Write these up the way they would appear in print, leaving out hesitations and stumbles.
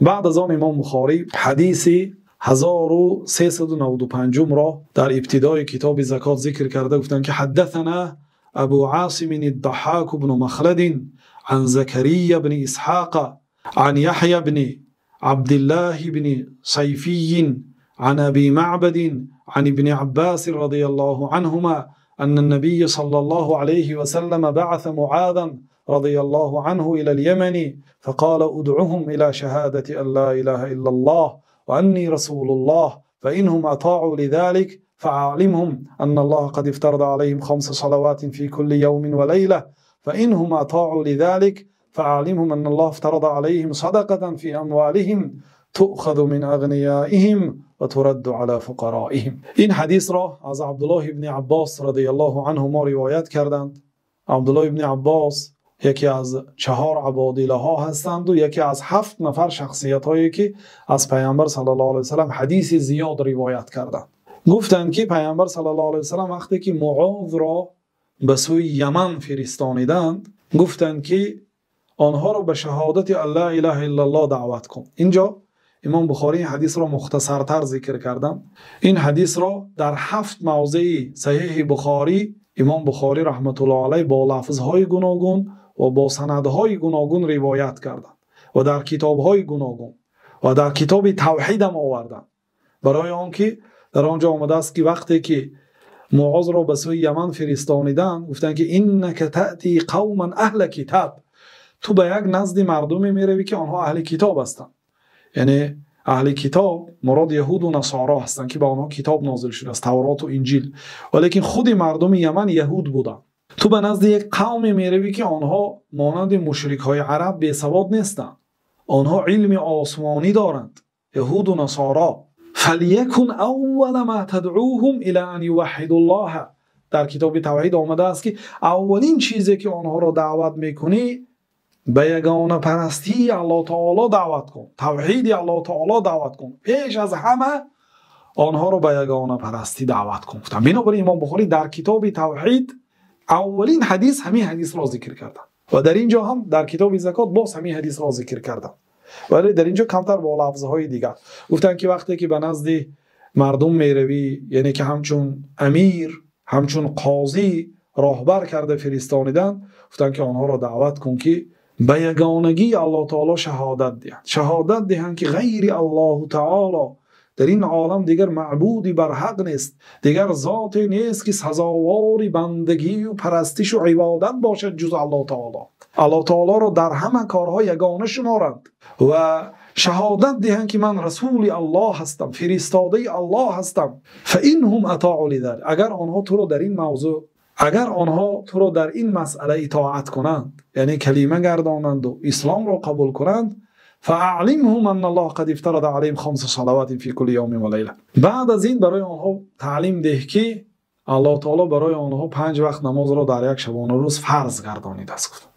Баъд аз он Имом Бухорӣ ҳадиси 1395-ро дар ибтидои китоби закот зикр карда, гуфтанд ки حدثنا أبو عاصم الضحاك بن مخلد عن زكريا بن إسحاق عن يحيى بن عبد الله بن صيفي عن أبي معبد عن ابن عباس رضي الله عنهما أن النبي صلى الله عليه وسلم بعث معاذا رضي الله عنه إلى اليمن فقال ادعهم إلى شهادة أن لا إله إلا الله وأني رسول الله فإنهم أطاعوا لذلك فأعلمهم أن الله قد افترض عليهم 5 صلوات في كل يوم وليلة فإنهم أطاعوا لذلك فأعلمهم أن الله افترض عليهم صدقة في أموالهم تؤخذ من أغنيائهم وترد على فقرائهم. Ин ҳадисро аз Абдуллоҳ ибни Аббос радиаллоҳу анҳумо ривоят карданд. Абдуллоҳ ибни Аббос яке аз 4 абодилаҳо ҳастанд ва яке аз 7 нафар шахсиятҳое ки аз Пайғамбар саллаллоҳу алайҳи васаллам ҳадиси зиёд ривоят карданд. Гуфтанд ки Пайғамбар саллаллоҳу алайҳи васаллам вақте ки Муозро ба сӯи Яман фиристониданд, гуфтанд ки онҳоро ба шаҳодати ан ла илаҳа иллаллоҳ даъват кун. Инҷо Имом Бухорӣ ин ҳадисро мухтасартар зикр карданд. Ин ҳадисро дар 7 мавзеи саҳеҳи Бухорӣ Имом Бухорӣ раҳматуллоҳи алайҳ бо лафзҳои гуногун ва бо санадҳои гуногун ривоят карданд ва дар китобҳои гуногун ва дар китоби тавҳид ҳам оварданд, барои он ки дар он ҷо омадааст ки вақте ки Муозро ба сӯи Яман фиристониданд, гуфтанд ки иннака таъти қавман аҳла китаб, ту ба як назди мардуме меравӣ ки онҳо аҳли китоб ҳастанд. Яъне аҳли китоб мурод яҳуду насоро ҳастанд ки ба онҳо китоб нозил шудааст, Тавроту Инҷил, валекин худи мардуми Яман яҳуд буданд. Ту ба назди як қавме меравӣ ки онҳо монанди мушрикҳои араб бесавод нестанд, онҳо илми осмонӣ доранд, яҳуду насоро. فلیکن اول ما تدعوهم الى ان یوحدوا الله. дар китоби тавҳид омадааст ки аввалин чизе ки онҳоро даъват мекунӣ ба ягонапарастии Аллоҳ таоло даъват кун, тавҳиди Аллоҳ таоло даъват кун. Пеш аз ҳама онҳоро ба ягонапарастӣ даъват кун. Гуфтам бинобар ин Имом Бухорӣ дар китоби тавҳид аввалин ҳадис ҳамин ҳадисро зикр карданд ва дар ин ҷо ҳам дар китоби закот боз ҳамин ҳадисро зикр карданд, вале дар ин ҷо камтар бо лафзҳои дигар. Гуфтанд ки вақте ки ба назди мардум меравӣ, яъне ки ҳамчун амир, ҳамчун қозӣ роҳбар карда фиристониданд, гуфтанд ки онҳоро даъват кун ки ба ягонагии Аллоҳ таоло шаҳодат диҳанд, шаҳодат диҳанд ки ғайри Аллоҳу таоло дар ин олам дигар маъбуди барҳақ нест, дигар зоте нест ки сазовори бандагию парастишу ибодат бошад ҷуз Аллоҳ таоло. Аллоҳ таолоро дар ҳама корҳо ягона шуморанд ва шаҳодат диҳанд ки ман расули Аллоҳ ҳастам, фиристодаи Аллоҳ ҳастам. فإنهم أطاعوا لذلك, агар онҳо туро дар ин мавзӯъ, агар онҳо туро дар ин масъала итоат кунанд, яъне калима гардонанду исломро қабул кунанд, فأعلمهم أن الله قد افترض عليهم 5 صلوات في كل يوم وليلة. баъд аз ин барои онҳо таълим деҳ ки Аллоҳ таоло барои онҳо 5 вақт намозро дар як шабонарӯз фарз гардонидааст.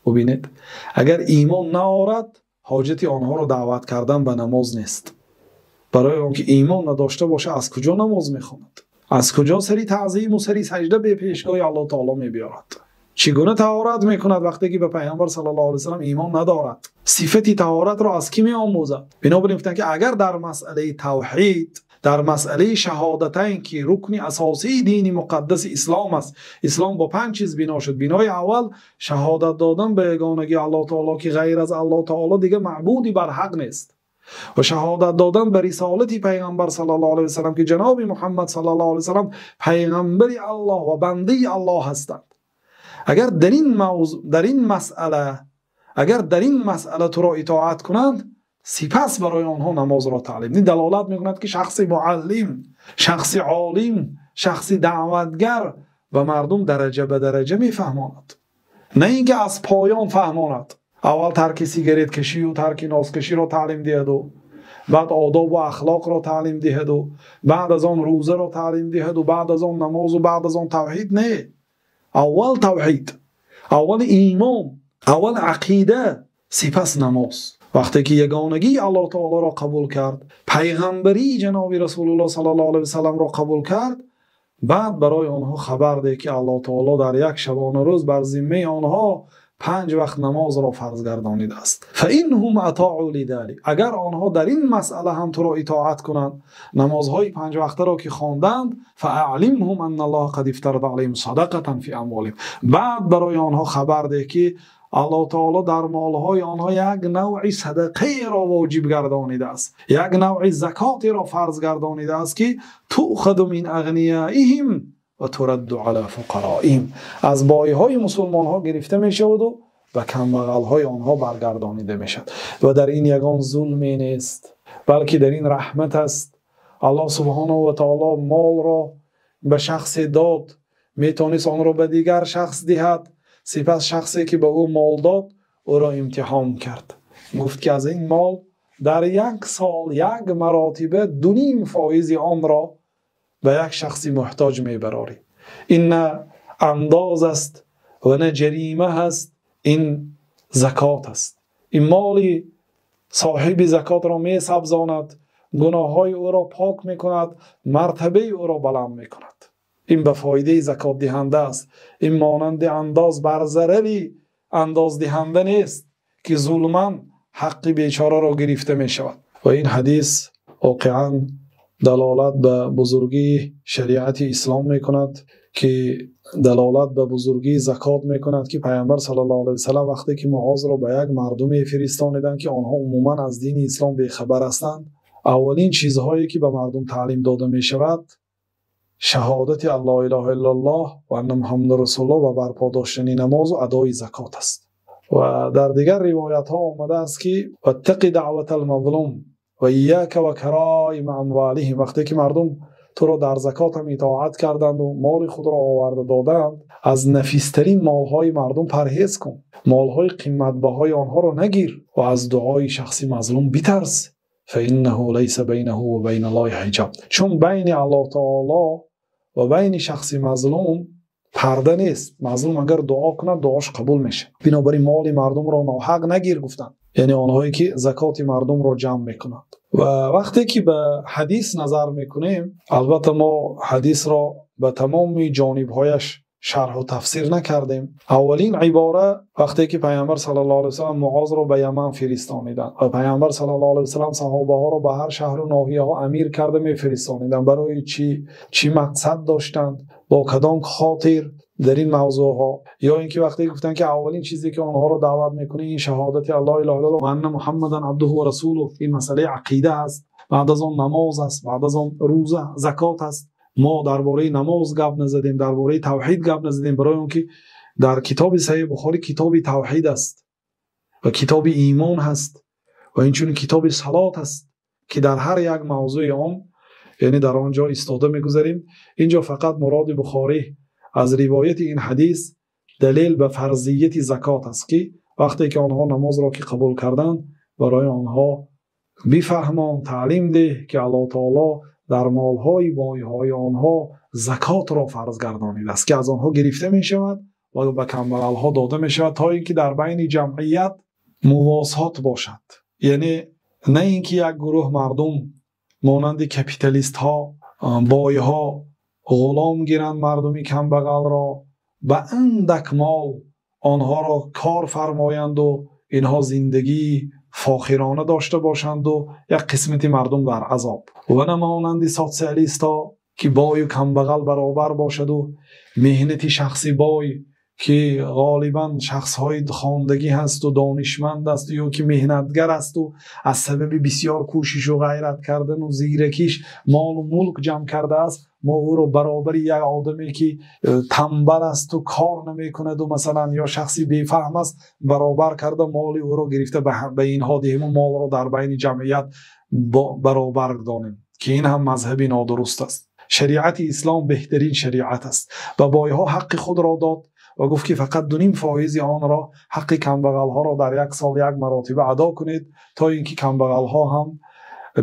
Бубинед, агар имон наорад, ҳоҷати онҳоро даъват кардан ба намоз нест. Барои он ки имон надошта боша, аз куҷо намоз мехонад? Аз куҷо сари таъзиму сари саҷда бе пешгоҳи Аллоҳ таоло мебиёрад? Чӣ гуна таҳорат мекунад вақте ки ба Пайғамбар саллаллоҳу алайҳи васаллам имон надорад? Сифати таҳоратро аз кӣ меомӯзад? Бинобар ин гуфтанд ки агар дар масъалаи тавҳид, дар масъалаи шаҳодатайн ки рукни асосии дини муқаддаси ислом аст, ислом бо 5 чиз бино шуд. Бинои аввал шаҳодат додан ба ягонагии Аллоҳ таоло ки ғайр аз Аллоҳ таоло дигар маъбуди барҳақ нест, ва шаҳодат додан ба рисолати Пайғамбар саллаллоҳу алайҳи васаллам ки ҷаноби Муҳаммад саллаллоҳу алайҳи васаллам пайғамбари Аллоҳ ва бандаи Аллоҳ ҳастанд. Агар дар ин мавзӯъ, дар ин масъала, агар дар ин масъала туро итоат кунанд, сипас барои онҳо намозро таълим. Ин далолат мекунад ки шахси муаллим, шахси олим, шахси даъватгар ба мардум дараҷа ба дараҷа мефаҳмонад, на ин ки аз поён фаҳмонад. Аввал тарки сигареткашию тарки носкаширо таълим диҳаду, баъд одобу ахлоқро таълим диҳаду, баъд аз он рӯзаро таълим диҳаду, баъд аз он намозу, баъд аз он тавҳид. Не, аввал тавҳид, аввал имон, аввал ақида, сипас намоз. Вақте ки ягонагии Аллоҳ таолоро қабул кард, пайғамбарии ҷаноби Расулуллоҳ саллаллоҳу алайҳи васалламро қабул кард, баъд барои онҳо хабар деҳ ки Аллоҳ таоло дар як шабонарӯз бар зиммаи онҳо 5 вақт намозро фарз гардонидааст. فإنهم أطاعوا لذلك, агар онҳо дар ин масъала ҳам туро итоат кунанд, намозҳои 5 вақтаро ки хонданд, فأعلمهم أن الله قد افترض عليهم صدقة في أموالهم, баъд барои онҳо хабар деҳ, ки Аллоҳ таоло дар молҳои онҳо як навъи садақаеро воҷиб гардонидааст, як навъи закотеро фарз гардонидааст, ки تؤخذ من أغنيائهم وترد على فقرائهم, аз бойҳои мусулмонҳо гирифта мешаваду ба камбағалҳои онҳо баргардонида мешавад. Ва дар ин ягон зулме нест, балки дар ин раҳмат аст. Аллоҳ субҳонаҳу ва таоло молро ба шахсе дод, метавонист онро ба дигар шахс диҳад. Сипас шахсе ки ба ӯ мол дод, ӯро имтиҳон кард, гуфт ки аз ин мол дар як сол як маротиба 2.5% онро ба як шахси муҳтоҷ мебарорӣ. Ин на андоз аст ва на ҷарима ҳаст, ин закот аст. Ин моли соҳиби закотро месабзонад, гуноҳҳои ӯро пок мекунад, мартабаи ӯро баланд мекунад. Ин ба фоидаи закотдиҳанда аст. Ин монанди андоз бар зарари андоздиҳанда нест, ки зулман ҳаққи бечораро гирифта мешавад. Ва ин ҳадис воқеан далолат ба бузургии шариати ислом мекунад, ки далолат ба бузургии закот мекунад, ки Пайғамбар саллаллоҳу алайҳи васаллам вақте ки Муозро ба як мардуме фиристониданд, ки онҳо умуман аз дини ислом бехабар ҳастанд, аввалин чизҳое ки ба мардум таълим дода мешавад шаҳодати аллоҳ илаҳа иллаллоҳ ва анна муҳаммадан расулуллоҳ ва барпо доштани намозу адои закот аст. Ва дар дигар ривоятҳо омадааст, ки ваттақи даъватал мазлум ва ияка ва кароима амволиҳим, вақте ки мардум туро дар закот ҳам итоат карданду моли худро оварда доданд, аз нафистарин молҳои мардум парҳез кун, молҳои қиматбаҳои онҳоро нагир ва аз дуои шахси мазлум битарс. فإنه ليس بينه وبين الله حجاب, чун байни Аллоҳ таоло ва байни шахси мазлум парда нест. Мазлум агар дуо кунад, дуош қабул мешавад. Бинобар ин моли мардумро ноҳақ нагир гуфтанд, яъне онҳое ки закоти мардумро ҷамъ мекунанд. Ва вақте ки ба ҳадис назар мекунем, албатта мо ҳадисро ба тамоми ҷонибҳояш шарҳу тафсир накардем. Аввалин ибора вақте ки Пайғамбар саллаллоҳу алайҳи васаллам Муозро ба Яман фиристониданд ва Пайғамбар саллаллоҳу алайҳи васаллам саҳобаҳоро ба ҳар шаҳру ноҳияҳо амир карда мефиристониданд. Барои чӣ? Чӣ мақсад доштанд? Бо кадом хотир дар ин мавзӯъҳо? Ё ин ки вақте гуфтанд, ки аввалин чизе ки онҳоро даъват мекунӣ ин шаҳодати аллоҳ илаҳа иллаллоҳ ва анна муҳаммадан абдуҳу ва расулуҳ, ин масъалаи ақида аст. Баъд аз он намоз аст, баъд аз он рӯза, закот аст. Мо дар бораи намоз гап назадем, дар бораи тавҳид гап назадем, барои он ки дар китоби Саҳиҳи Бухорӣ китоби тавҳид аст ва китоби имон ҳаст ва инчунин китоби салот аст, ки дар ҳар як мавзӯи он, яъне дар он ҷо истода мегузарем. Инҷо фақат муроди Бухорӣ аз ривояти ин ҳадис далел ба фарзияти закот аст, ки вақте ки онҳо намозро ки қабул карданд, барои онҳо бифаҳмон, таълим деҳ, ки Аллоҳ таоло дар молҳои бойҳои онҳо закотро фарз гардонидааст, ки аз онҳо гирифта мешавад ва ба камбағалҳо дода мешавад, то ин ки дар байни ҷамъият мувосот бошад. Яъне на ин ки як гурӯҳ мардум монанди капиталистҳо, бойҳо ғулом гиранд мардуми камбағалро, ба андак мол онҳоро кор фармоянду инҳо зиндагии фохирона дошта бошанду як қисмати мардум дар азоб. Ва на монанди социалистҳо, ки бою камбағал баробар бошаду меҳнати шахси бой, ки ғолибан шахсҳои хондагӣ ҳасту донишманд асту ё ки меҳнатгар асту аз сабаби бисёр кӯшишу ғайрат кардану зиракиш молу мулк ҷамъ кардааст, мо ӯро баробари як одаме ки танбал асту кор намекунаду масалан ё шахси бефаҳм аст баробар карда моли ӯро гирифта ба инҳо диҳему молро дар байни ҷамъият баробар донем, ки ин ҳам мазҳаби нодуруст аст. Шариати ислом беҳтарин шариат аст. Ба бойҳо ҳаққи худро дод ва гуфт, ки фақат 2.5% онро ҳаққи камбағалҳоро дар як сол як маротиба адо кунед, то ин ки камбағалҳо ҳам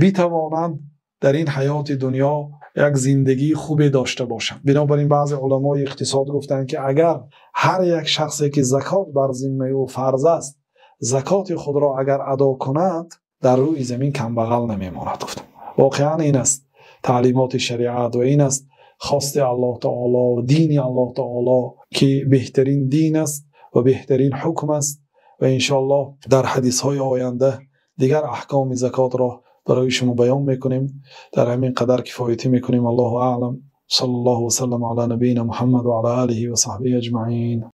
битавонанд дар ин ҳаёти дунё як зиндагии хубе дошта бошанд. Бинобар ин баъзе уламои иқтисод гуфтанд, ки агар ҳар як шахсе ки закот бар зиммаи ӯ фарз аст, закоти худро агар адо кунад, дар рӯи замин камбағал намемонад, гуфтанд. Воқеан ин аст таълимоти шариат ва ин аст хости Аллоҳ таоло, дини Аллоҳ таоло, ки беҳтарин дин аст. Ва беҳтарин ҳукм аст ва иншоаллоҳ дар ҳадисҳои оянда дигар аҳкоми закотро барои шумо баён мекунем. Дар ҳамин қадар кифоятӣ мекунем. Аллоҳу аълам. Саллаллоҳу васаллам ала набийина Муҳаммад ва ала олиҳи ва саҳбиҳи аҷмаин.